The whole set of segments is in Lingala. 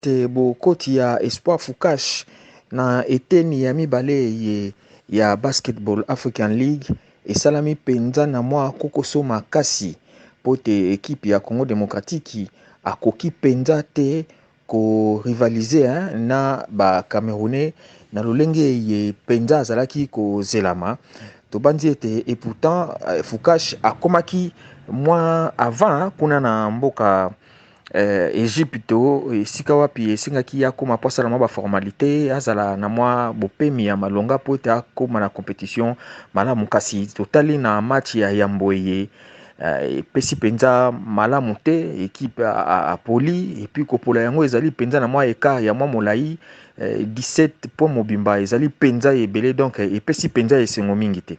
Te bokoti ya Espoir Fukash na eteni ya mibale eye ya Basketball African League esalami mpenza na mwa kokoso makasi mpo te ekipe ya Congo Democratique akoki mpenza te ko rivaliser, hein, na ba Camerounais na lolenge eye mpenza azalaki kozelama. Tobandi ete et pourtant Fukash akomaki mwa avant kuna na mboka Egypte, esika wapi esengaki akóma mpo asala mwa ba formalité, azala na mwa bopemi ya malonga mpo ete akóma na compétition malamu. Kasi totali na match ya yambo eye, epesi mpenza malamu te. Ekipe apoli, et puis kopola yango ezali mpenza na mwa écart ya mwa molai, 17 point mobimba ezali mpenza ebele, donc epesi mpenza esengo mingi te.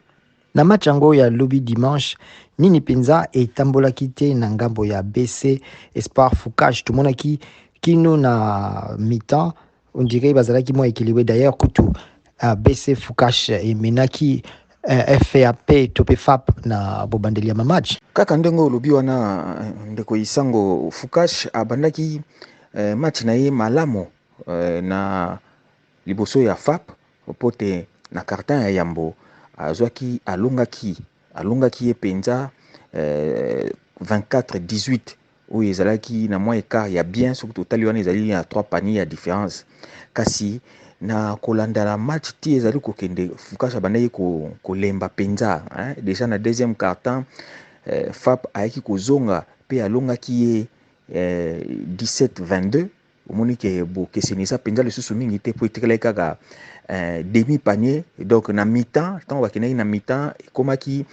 Na match yango ya lobi dimanche, nini mpenza etambolaki te na ngambo ya BC Espoir Fukash? Tomonaki kino na mi-temps, on dirait bazalaki mwa équilibré. D'ailleurs kutu BC Fukash emenaki FAP to mpe FAP na bobandeli ya match. Kaka ndenge olobi wana, ndeko Isango, Fukash abandaki match na ye malamu na liboso ya FAP, po te na quart-temps ya yambo azwaki, alongaki ye mpenza 24 18, oyo ezalaki na mwa écart ya bien. Soki totali wana, ezali na 3 panier ya différence. Kasi na kolanda na match ti ezali kokende, Fukash abandaki kolemba mpenza, hein. Déjà na deuxième quart-temps, FAP ayaki kozonga mpe alongaki ye 17 22. Omoni ke bokeseni eza mpenza lisusu mingi te, mpo etekelaki kaka demi panier. Donc na mi-temps, ntango bakendaki na mi-temps, ekomaki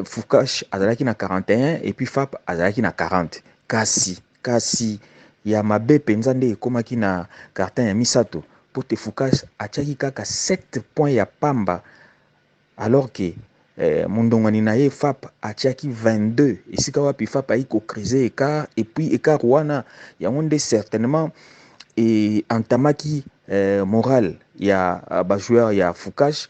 Fukash azalaki na 41 et puis FAP azalaki na 40. Kasi ya mabe mpenza nde ekomaki na quart-temps ya misato, mpo te Fukash atiaki kaka 7 point ya pamba, alors que mondongani na ye FAP atiaki 22. Esika wapi FAP ayi ko creuser écart, et puis écart wana yango nde certainement entamaki moral ya ba joueur ya Fukash.